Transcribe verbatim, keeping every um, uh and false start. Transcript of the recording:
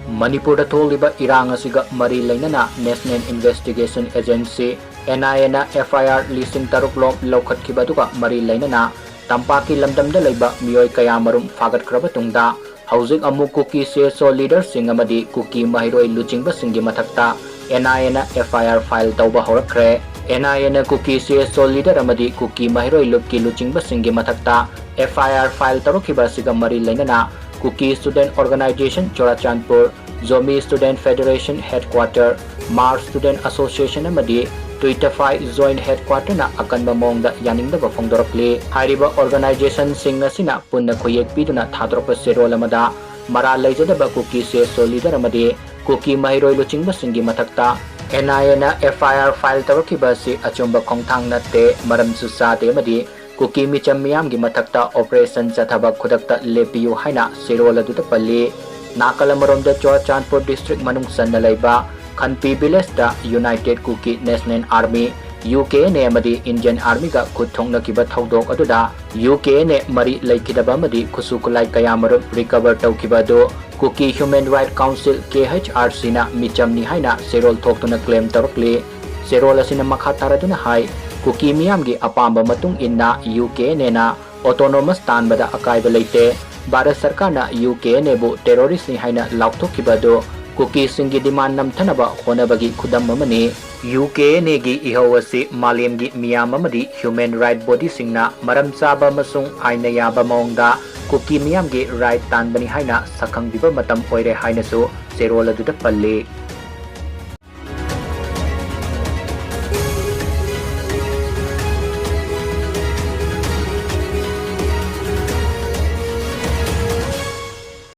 ꯃꯅꯤꯄꯨꯔꯗ ꯊꯣꯛꯂꯤꯕ ꯏꯔꯥꯡ ꯑꯁꯤꯒ ꯃꯔꯤ ꯂꯩꯅꯅ National Investigation Agency, N I A ꯅ F I R ꯂꯤꯁꯤꯡ ꯇꯔꯨꯛ ꯂꯣꯝ ꯂꯧꯈꯠꯈꯤꯕ ꯑꯗꯨꯒ ꯃꯔꯤ ꯂꯩꯅꯅ ꯇꯝꯄꯥꯛꯀꯤ ꯂꯝꯗꯝꯗ ꯂꯩꯕ ꯃꯤꯑꯣꯏ ꯀꯌꯥꯃꯔꯨꯝ ꯐꯥꯒꯠꯈ꯭ꯔꯕ ꯇꯨꯡꯗ, ꯍꯧꯖꯤꯛ ꯑꯃꯨꯛ ꯀꯨꯀꯤ C S O leaderꯁꯤꯡ ꯑꯃꯗꯤ ꯀꯨꯀꯤ ꯃꯍꯩꯔꯣꯏ ꯂꯨꯆꯤꯡꯕꯁꯤꯡꯒꯤ ꯃꯊꯛꯇ N I A ꯅ F I R file ꯇꯧꯕ ꯍꯧꯔꯛꯈ꯭ꯔꯦ꯫ N I A ꯅ ꯀꯨꯀꯤ C S O leader ꯑꯃꯗꯤ ꯀꯨꯀꯤ ꯃꯍꯩꯔꯣꯏ ꯂꯨꯞꯀꯤ ꯂꯨꯆꯤꯡꯕꯁꯤꯡꯒꯤ ꯃꯊꯛꯇ F I R file ꯇꯧꯔꯛꯈꯤꯕ ꯑꯁꯤꯒ ꯃꯔꯤ ꯂꯩꯅꯅ Kuki Student Organization Churachandpur, Zomi Student Federation Headquarter, Hmar Student Association ꯑꯃꯗꯤ Tuitaphoy Joint Headquarter ꯅ ꯑꯀꯟꯕ ꯃꯑꯣꯡꯗ ꯌꯥꯅꯤꯡꯗꯕ ꯐꯣꯡꯗꯣꯔꯛꯂꯤ꯫ ꯍꯥꯏꯔꯤꯕ organizationꯁꯤꯡ ꯑꯁꯤꯅ ꯄꯨꯟꯅ ꯈꯨꯌꯦꯛ ꯄꯤꯗꯨꯅ ꯊꯥꯗꯣꯔꯛꯄ ꯆꯦꯔꯣꯜ ꯑꯃꯗ, ꯃꯔꯥꯜ ꯂꯩꯖꯗꯕ ꯀꯨꯀꯤ C S O leader ꯑꯃꯗꯤ ꯀꯨꯀꯤ ꯃꯍꯩꯔꯣꯏ ꯂꯨꯆꯤꯡꯕꯁꯤꯡꯒꯤ ꯃꯊꯛꯇ N I A ꯅ F I R file ꯇꯧꯔꯛꯈꯤꯕ ꯑꯁꯤ ꯑꯆꯨꯝꯕ ꯈꯣꯡꯊꯥꯡ ꯅꯠꯇꯦ, ꯃꯔꯝꯁꯨ ꯆꯥꯗꯦ ꯑꯃꯗꯤ ꯀꯨꯀꯤ ꯃꯤꯆꯝ ꯃꯤꯌꯥꯝꯒꯤ ꯃꯊꯛꯇ operation ꯆꯠꯊꯕ ꯈꯨꯗꯛꯇ ꯂꯦꯞꯄꯤꯌꯨ ꯍꯥꯏꯅ ꯆꯦꯔꯣꯜ ꯑꯗꯨꯗ ꯄꯜꯂꯤ꯫ ꯅꯥꯀꯜ ꯑꯃꯔꯣꯝꯗ, ꯆꯨꯔꯥꯆꯥꯟꯄꯨꯔ district ꯃꯅꯨꯡ ꯆꯟꯅ ꯂꯩꯕ ꯈꯟꯄꯤ village ꯇ United Kuki National Army, U K N A, ꯑꯃꯗꯤ Indian Army ꯒ ꯈꯨꯠ ꯊꯣꯛꯅꯈꯤꯕ ꯊꯧꯗꯣꯛ ꯑꯗꯨꯗ U K N A ꯃꯔꯤ ꯂꯩꯈꯤꯗꯕ ꯑꯃꯗꯤ ꯈꯨꯠꯁꯨ ꯈꯨꯠꯂꯥꯏ ꯀꯌꯥꯃꯔꯨꯝ recover ꯇꯧꯈꯤꯕ ꯑꯗꯨ Kuki Human Rights Council, K H R C ꯅ ꯃꯤꯆꯝꯅꯤ ꯍꯥꯏꯅ ꯆꯦꯔꯣꯜ ꯊꯣꯛꯇꯨꯅ claim ꯇꯧꯔꯛꯂꯤ꯫ ꯆꯦꯔꯣꯜ ꯑꯁꯤꯅ ꯃꯈꯥ ꯇꯥꯔꯗꯨꯅ ꯍꯥꯏ, ꯀꯨꯀꯤ ꯃꯤꯌꯥꯝꯒꯤ ꯑꯄꯥꯝꯕ ꯃꯇꯨꯡ ꯏꯟꯅ U K N A ꯅ autonomous ꯇꯥꯟꯕꯗ ꯑꯀꯥꯏꯕ ꯂꯩꯇꯦ꯫ ꯚꯥꯔꯠ ꯁꯔꯀꯥꯔꯅ U K N A ꯕꯨ terrorist ꯅꯤ ꯍꯥꯏꯅ ꯂꯥꯎꯊꯣꯛꯈꯤꯕ ꯑꯗꯨ ꯀꯨꯀꯤꯁꯤꯡꯒꯤ demand ꯅꯝꯊꯅꯕ ꯍꯣꯠꯅꯕꯒꯤ ꯈꯨꯗꯝ ꯑꯃꯅꯤ꯫ U K N A ꯒꯤ ꯏꯍꯧ ꯑꯁꯤ ꯃꯥꯂꯦꯝꯒꯤ ꯃꯤꯌꯥꯝ ꯑꯃꯗꯤ human right body ꯁꯤꯡꯅ ꯃꯔꯝ ꯆꯥꯕ ꯑꯃꯁꯨꯡ ꯑꯥꯏꯟꯅ ꯌꯥꯕ ꯃꯑꯣꯡꯗ ꯀꯨꯀꯤ ꯃꯤꯌꯥꯝꯒꯤ right ꯇꯥꯟꯕꯅꯤ ꯍꯥꯏꯅ ꯁꯛꯈꯪꯕꯤꯕ ꯃꯇꯝ ꯑꯣꯏꯔꯦ ꯍꯥꯏꯅꯁꯨ ꯆꯦꯔꯣꯜ ꯑꯗꯨꯗ ꯄꯜꯂꯤ꯫